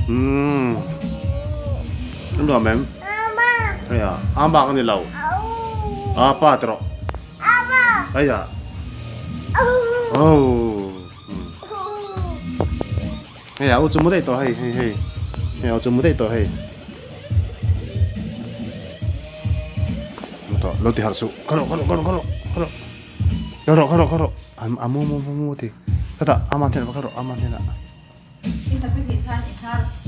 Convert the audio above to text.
Umm. An nuam em? Aya, ama ka ni lo. Apa ti rawh. Aya. Oh. Hei a u chu mu daih tawh hei hei hei. Hei a u chu mu daih tawh hei. Mu tawh lo ti harh suh. Kha rawh kha rawh kha rawh kha rawh kha rawh. Kha rawh kha rawh kha rawh. A mu mu mu mu ti. Khatah ama hnenah va kha rawh ama hnenah. I hnapi hnih khan i hnar.